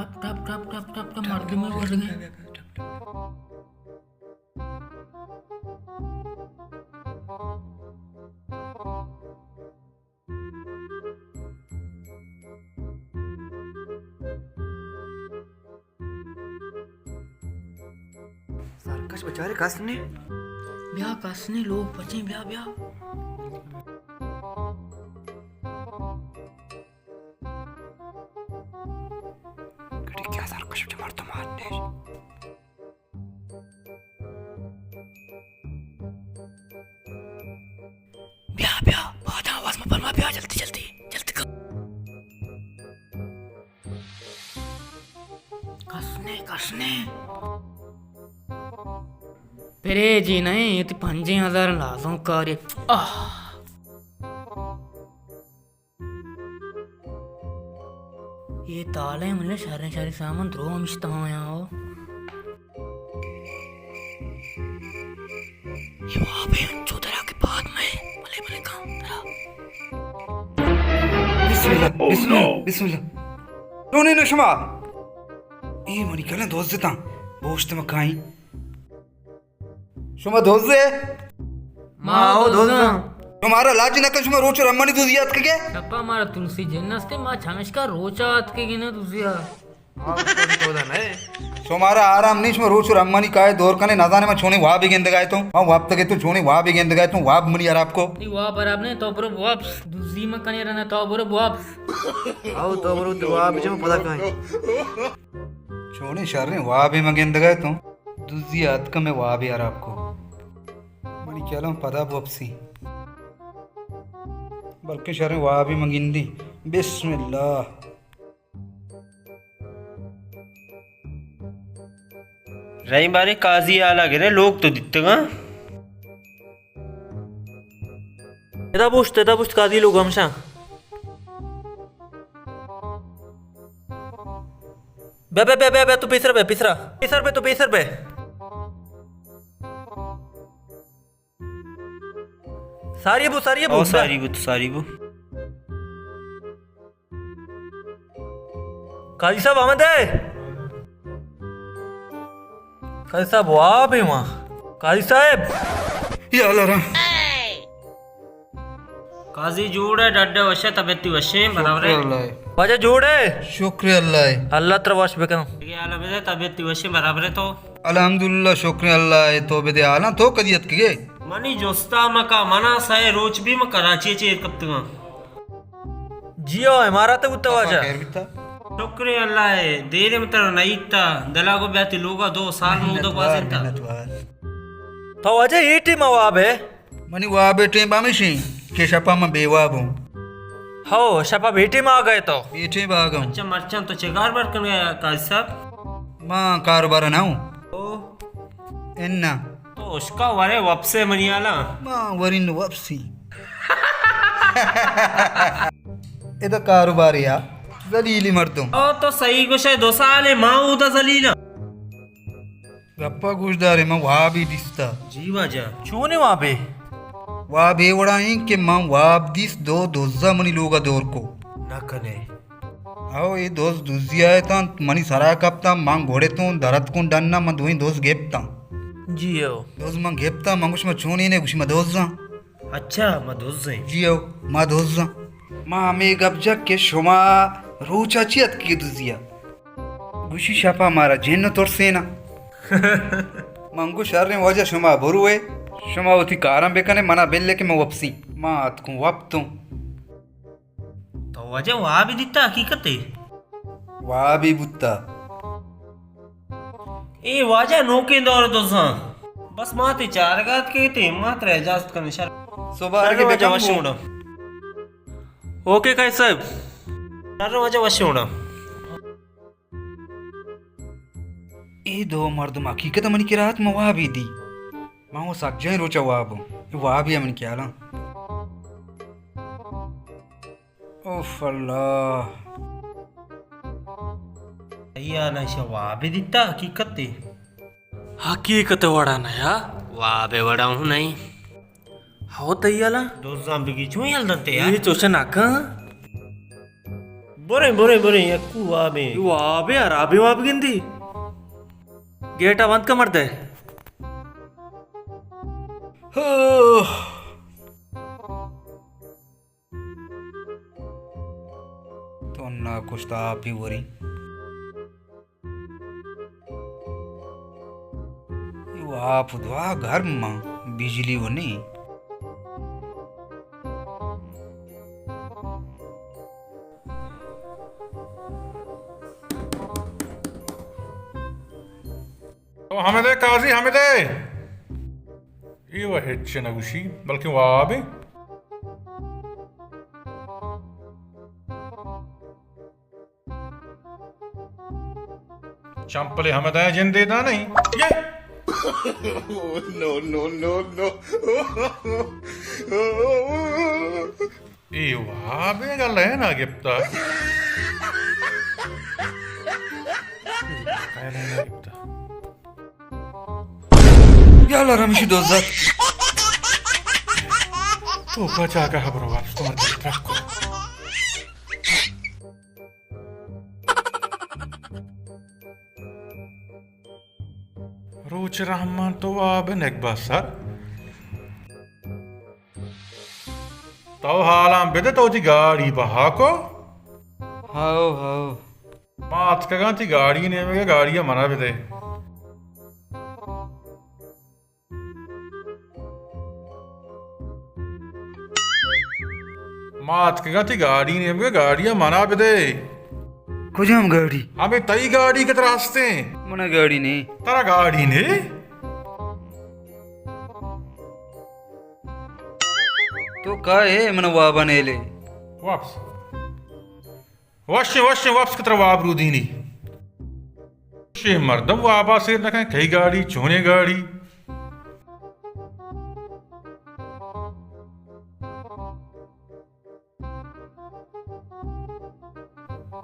ٹپ، ٹپ، ٹپ، ٹپ، ٹپ، مردم ورگ ءَ۔ سرکش بچارے کس نے۔ بیا کس نے، لوگ پچیں، بیا، بیا۔ گڑی کیا سرکش بچے مردم آنے۔ بیا، بیا، باداں آواز مہ پرما، بیا، جلدی، جلدی، جلدی کر۔ کس نے، کس نے۔ پرے جی نہیں، یہ تی پنجیں ہزار لازم کاری۔ آہ۔ اے تالے ملے شریں شریں سامان درو ہمشتہ آیاں ہو۔ اے وابے انچو درا کہ پاد مئے بلے بلے کام درا۔ بسم اللہ، بسم اللہ، بسم اللہ۔ چونیں نہ شما؟ اے منی کلیں دوزتاں، بوشت مکائیں۔ شما دزے؟ ما او دزاں۔ شمارا لاج نہ کن، شما روچ و رمانی دزی اتکگے؟ شپا مارا تلسی جن استے، ما چمشکا روچا اتکگیں نا دزیا۔ شمارا آرام نہیں، شما روچ و رمانی کائے دور کنے، نزانے ما چونیں وابے گندگائے تو۔ ما واب تگے تو چونیں وابے گندگائے تو، واب منی حراب کو۔ نی واب حراب نہیں، تو برو واپس دزی مکنے رنا، تو برو واپس۔ او تو برو تو واب جم پدا کائیں۔ چونیں شریں وابے ما گندگائے تو۔ دزی ءَ اتک ءُ مئے وابے ھراب کو۔ منی ھیال ءَ پدا بوپسی، بلکیں شریں وابے من گندیں۔ بسم اللہ۔ رحیم باریں قاضی ءِ ھال ءَ گرے، لوگ تو دیتگاں۔ ادا بوشت، ادا بوشت قاضی لوگ ھمشاں۔ بیا، بیا، بیا، بیا، بیا، تو پیسر بے، پیسرا۔ پیسر بے، تو پیسر بے۔ ساری بو، ساری بو، او بیا۔ ساری بو، تو ساری بو۔ قاضی صاحب آمدے۔ قاضی صاحب واب ایں ما۔ قاضی صاحب۔ یا اللہ رحم۔ قاضی جوڑ ئے، ڈڈ ئے، وش ئے، طبیعت تئی وش ایں، برابر ئے؟ شکر اللہ ءَ۔ واجہ جوڑ ئے؟ شکر اللہ ءَ۔ اللہ ترا وش بکنت۔ دگہ ھال بدے، طبیعت تئی وش ایں، برابر ئے تو؟ الحمدللہ، شکر اللہ ءَ، تو بدے ھالاں، تو کدی اتکگے؟ منی جستا مکا، منا سئے روچ بی من کراچی ءَ چیر کپتگاں۔ جی ھو، امارات ءَ بوتا واجہ۔ خیر بیتا۔ شکر اللہ ءَ، دیر من ترا نئیتا، دلا گو بیا تئی لوگا دو سال مودہ گوازینتا۔ منت وار۔ تو واجہ اے ٹیم ءَ واب ئے؟ منی واب ءِ ٹیم ھمیش ایں کہ شپا من بے واب اوں۔ ھو، شپا بے ٹیم ءَ آگئے تو؟ بے ٹیم ءَ آگاں۔ اچھا، مرچاں تو چے کاروبار کنگا ئے قاضی صاحب؟ ما کاروبار ءَ نہ اوں۔ او۔ اناں۔ تو اشکا ورے وپسے منی ھالاں۔ ما ورین وپسی۔ ادا کاروبارے آ ذلیلی مردم۔ او تو صحیح گوش ئے، دو سال ما اودا ذلیلاں۔ گپا گوش دارے، من وابے دیستا۔ جی واجہ۔ چونیں وابے؟ واب اے وڑا ایں کہ من واب دیست، دو دزا منی لوگا دور کو۔ نہ کنے۔ ھو، اے دز دزی ءَ اتاں، منی سرا کپتاں، من گڑتوں، درتکوں ڈنا، من دوئیں دز گپتاں۔ جی ھو۔ دز من گپتاں، من گوش، ما چونیں نے؟ گوشی، ما دزاں۔ اچھا، ما دزیں۔ جی ھو، ما دزاں۔ ما ھمے گپ جت کہ شما روچا چی اتکگے دزی ءَ؟ گوشی، شپا مارا جن ترسینا۔ من گوش، شریں واجہ، شما بروئے، شما وتی کاراں بکنے، منا بلے کہ من وپسیں۔ ما اتکوں وپتوں۔ تو واجہ وابے دیتا حقیقت ءَ؟ وابے بوتا۔ اے واجہ نوکیں دور دزاں۔ بس ما تئی چارگا اتکیں، ما ترا اجازت کنیں شر۔ صبح شر کے واجہ بکم وش ہو۔ اوکے قاضی صاحب۔ شر واجہ وش ہونا۔ اے دو مردم حقیقت ءَ منی کرا ات، من وابے دی۔ من وَ سک جاہیں روچ ءَ واب اوں۔ اے وابے ءَ منی ھیالاں۔ اوف اللہ۔ تئی ھیالاں ایشاں وابے دیتا حقیقت ءَ؟ حقیقت ءِ وڑا نہ یا؟ واب ءِ وڑا ہوں نہیں۔ ھو تئی ھیالاں؟ دزاں بگی چون یل دنتے یار؟ اے چوش نہ کن۔ بریں، بریں، بریں، یکو وابیں۔ وابیں، ہرابیں واب گندی۔ گیٹ ءَ بند کن مردے۔ تو ناکشت آپی وری۔ اے آپ دعا گرم، بجلی و نہیں۔ او حمدے، قاضی حمدے! اے و ہچ نہ گوشی، بلکیں وابے۔ چمپلے حمدے جندے دا نہیں۔ یہ! نو، نو، نو، نو۔ اے وابے گا لینا گپتا۔ لینا گپتا۔ یا اللہ، رمشی دوزت۔ تو کا چاکا خبر واپس تو مر ترک کو۔ روچ رحمان تو واب نک بسر۔ تو حالاں بدے، تو وتی گاڑی بہا کو۔ How, how. ما اتکگاں تئی گاڑی نیمگے، گاڑی ءَ منا بدے۔ ما اتکگاں تئی گاڑی نیمگے، گاڑی ءَ منا بدے۔ کجام گاڑی؟ ہمے تئی گاڑی کہ ترا ہستیں۔ منا گاڑی نہیں۔ ترا گاڑی نہیں؟ تو کائے من وابا نیلے؟ واپس۔ وشیں، وشیں، واپس کہ ترا واب رودینی۔ شے مردم وابا سیر نہ کن، کئی گاڑی، چونیں گاڑی۔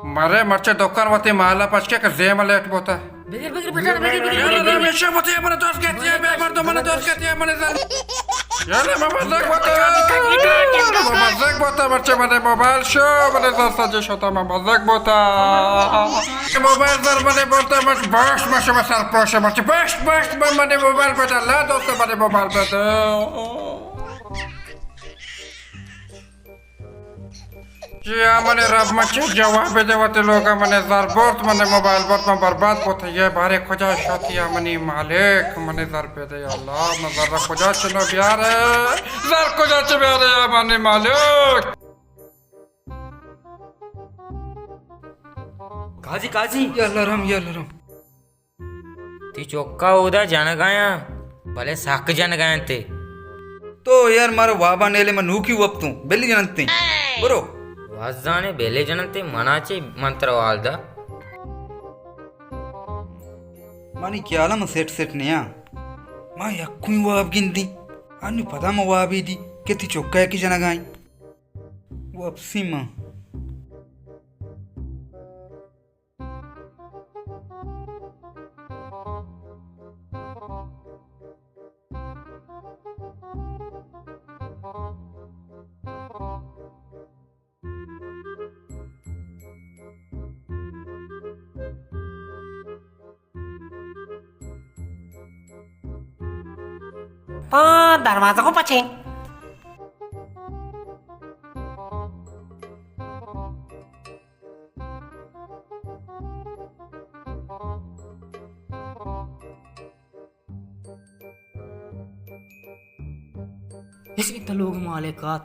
مرے مرچی دکان وتی مالا پچ کے کہ زیم لیٹ بوتا۔ بگر، بگر، بگر، بگر، بگر، بگر۔ ہمیشہ وتی من دوست کہتی ہے، بے مردم من دوست کہتی ہے، من زن۔ یعنی من مزدک بوتا۔ من مزدک بوتا، مرچی من موبائل شو، من زن سجے شوتا، من مزدک بوتا۔ موبائل زر من بوتا، من باش، من شما سر پروش، مرچی باش، باش، من، من موبائل بدا، لا دوست، من موبائل بدا۔ جی آ منی رب، من چے جواب بدے؟ وتی لوگا منی زر برت، منی موبائل برت، من برباد بوت۔ یہ بارے کجا شت یا منی مالک؟ منی زر بدے یا اللہ، من زر کجا چنو بیارے؟ زر کجا چہ بیارے یا منی مالک؟ قاضی، قاضی۔ یا اللہ رحم، یا اللہ رحم۔ تئی چکا اودا جنگایاں، بلے سک جنگایاں تے۔ تو یار مارا وابا نیلے، من نوکی وپتوں، بلی جننتے۔ برو۔ وزانے بلی جننتے، منا چے منتر والدا۔ منی خیالا من سیٹ سیٹ نیاں۔ ما یکویں واب گندی۔ انی پدا من وابی دی کہ تئی چکا یکی جنگائیں۔ وپسی من۔ پا دروازہ کو پچیں۔ اسی تو لوگ مالکات۔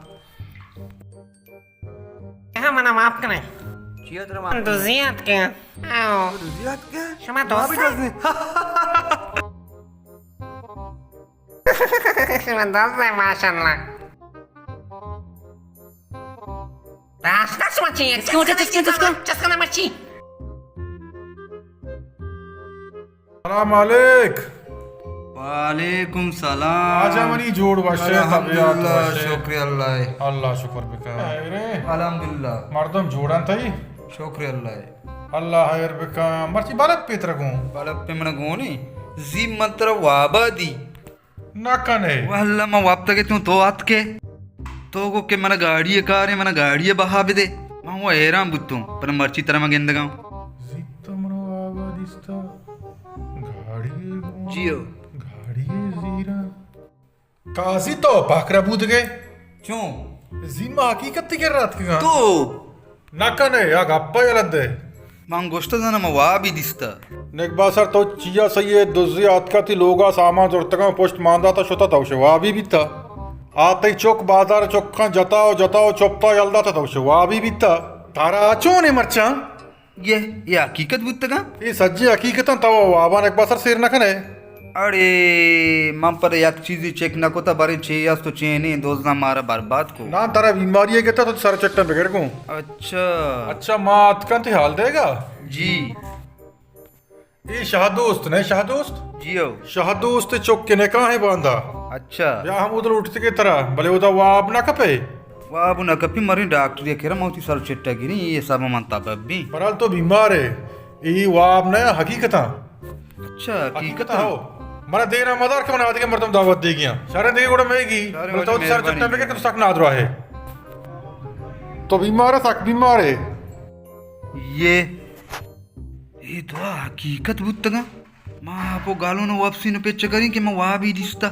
ہاں، منا معاف کریں۔ چیا ترا معاف من دزی اتکیں۔ آؤ۔ دزی اتکے؟ شما ما بھی دوست؟ دزی۔ شما دوست ہے، ماشاءاللہ۔ راست است، شما چی؟ چسکن، چسکن، چسکن۔ چسکن مرچی۔ سلام علیک۔ وعلیکم سلام۔ واجہ منی جوڑ وش ئے، طبیعت الحمدللہ، وش ئے؟ شکر اللہ۔ اللہ شکر بکن۔ خیر ئے؟ الحمدللہ۔ مردم جوڑ انت تئی؟ شکر اللہ۔ اللہ خیر بکن۔ مرچی بلب پہ ترا گون؟ بلب پہ من گون ئے؟ زی من ترا وابا دی۔ نہ کن ئے۔ واللہ من وپتگ اتوں تو اتکے۔ تو گو کہ من گاڑی کارے، من گاڑی بہا بدے۔ من من و حیران بوتوں، پر مرچی ترا من گندگاں۔ زیت من وابا دیستا گاڑی گوں۔ جی ہو۔ گاڑی زیراں۔ قاضی تو پاکرا بودگے؟ چون؟ زی ما حقیقت تی کرا اتکگاں۔ تو؟ نہ کنے، یا گپا یلہ دے۔ من گوشت زاناں، من وابی دیستا۔ نگبا سر تو چیا سہی ئے، دزی آتکا تی لوگا سامان زرتگاں، پشت مان داتا شتا تو شے وابی بیتا۔ آ تئی چک بازار چکاں جتا و جتا و چپتا یل داتا تو شے وابی بیتا۔ تارا آ چونے مرچاں؟ یہ، یہ حقیقت بوتگاں؟ اے سجیں حقیقتاں، تو واباں یک باسر سیر نہ کنے۔ اڑے، من پر یک چیزی چیک نہ کتا، باریں چے است و چے نہیں، دزاں مارا برباد کو۔ نا، ترا بیماری ہے گتا، تو سر چٹاں بگڑ گوں۔ اچھا۔ اچھا، ما اتکاں تی حال دے گا؟ جی۔ اے شاہ دوست نے، شاہ دوست؟ جی ہو۔ شاہ دوست چک کے نکاح ہے باندا۔ اچھا۔ بیا ہم ادھر اٹھتے کے ترا، بلے ادا واب نہ کپے۔ واب نہ کپی، مریں ڈاکٹر یہ کرا، من تی سر چٹا گریں، یہ حساب من تب بھی۔ برحال تو بیمار ہے، یہ واب نہ حقیقتاں۔ اچھا، حقیقتاں؟ ہو۔ منا دیرا مدار کہ من آدگہ مردم دعوت دے گیا۔ شریں دیگہ گوڑا مئے گی، شریں بلے تو وجہ سر چٹا مہربانی۔ بکر کہ تو سک نادراہ ہے۔ تو بیمار ہے، سک بیمار ہے۔ یہ، یہ دعا حقیقت بوتگا۔ ما آپ و گالون و واپسی نہ پچ کریں کہ ما وابی دیستا۔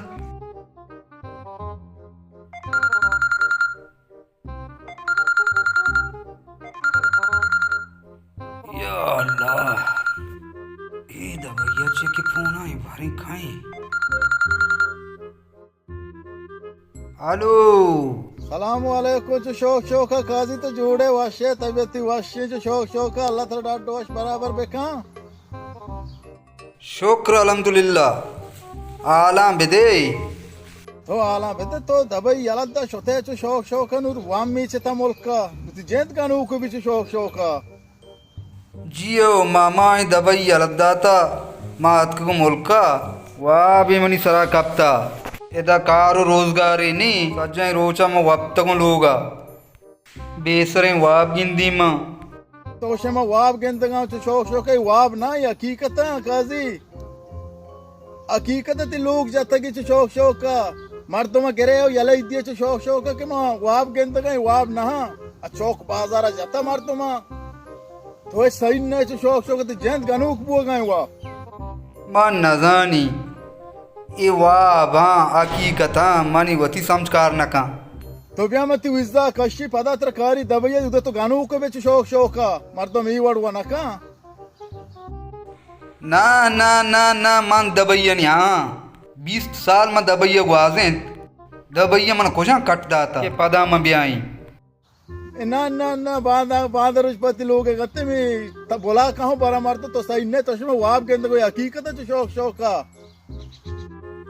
یا اللہ، اے دبئیا چے کہ فون آئیں باریں کائیں۔ الو۔ سلام علیکم، چو شوق شوقا قاضی تو جوڑے وشے، طبیعتی وشے، چو شوق شوقا، اللہ ترا ڈاڈ وش برابر بکن۔ شکر الحمدللہ۔ حالاں بدے۔ تو حالاں بدے، تو دبئی یلہ دا شتے چو شوق شوقا، نور وام میچتا ملکا۔ تی جند گنوکو بی چو شوق شوقا۔ جی او ماما، ایں دبئی یلہ داتا، ما اتکگوں ملکا، وابے منی سرا کپتا۔ ادا کار و روزگارے نی، سجہیں روچا ما وپتگوں لوگا۔ بے سریں واب گندی ما۔ تو شما واب گندگاں چو شوق شوق، اے واب نہ، اے حقیقتاں قاضی۔ حقیقت تی لوگ جتگی چو شوق شوقا۔ مردم گرے و یلہ دیے چو شوق شوقا کہ ما واب گندگاں، اے واب نہ۔ ا چوک بازارا جتا مردم۔ تو اے سہی نہ چو شوق شوق تی جند گنوک بوگا وا۔ ما نزانی۔ اے واب ہاں، حقیقتاں منی وتی سمجھ کار نہ کن۔ تو بیا من تی ویزا کشی، پدا ترا کاری دبئی ء، ادا تو گنوک بے چو شوق شوقا، مردم ای وڑ و نہ کن۔ نہ، نہ، نہ، نہ، من دبئی ء نیاں۔ بیست سال من دبئی ء گوازینت۔ دبئی ء من کجا کٹ داتا کہ پدا من بیائیں۔ اے نہ، نہ، نہ، باندا، باندا روچ پتی لوگ ء گتے می تا بلا کہوں برا مرد تو سہی نہ، تو شما واب گندگو حقیقت ء چو شوق شوقا۔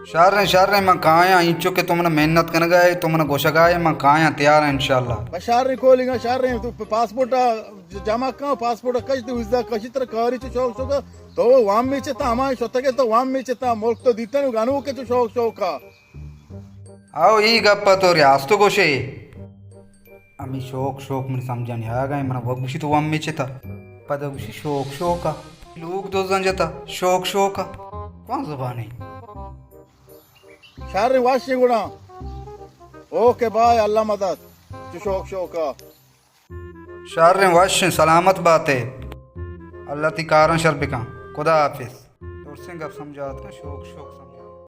شریں، شریں، من کایاں، اینچو کہ تو من محنت کنگا ئے، تو من گوشگا ئے، من کایاں، تیار آں انشاءاللہ۔ بس شریں کولیگا، شریں، تو پ-، پاسپورٹ ء ج-، جمع کن، پاسپورٹ ء کش، تو ویزا کشی، ترا کاری چو شوق شوقا، تو وام میچتا، ہما شتگے تو وام میچتا، ملک تو دیتن گنوک چو شوق شوقا۔ او، ای گپ ء تو ریاست گوشے۔ ہمے شوق، شوق منی سمجھا نیاگا، من و گوشی تو وام میچتا۔ پدا گوشی شوق، شوق ء۔ لوگ دزاں جتا، شوق، شوق ء۔ کون زبانے؟ شر وش گڑا۔ اوکے بائے، اللہ مدد۔ چو شوق، شوق ء۔ شریں وشیں، سلامت باتے۔ اللہ تی کاراں شر بکن۔ خدا حافظ۔ درسیں گپ سمجھات کن، شوق شوق سمجھات۔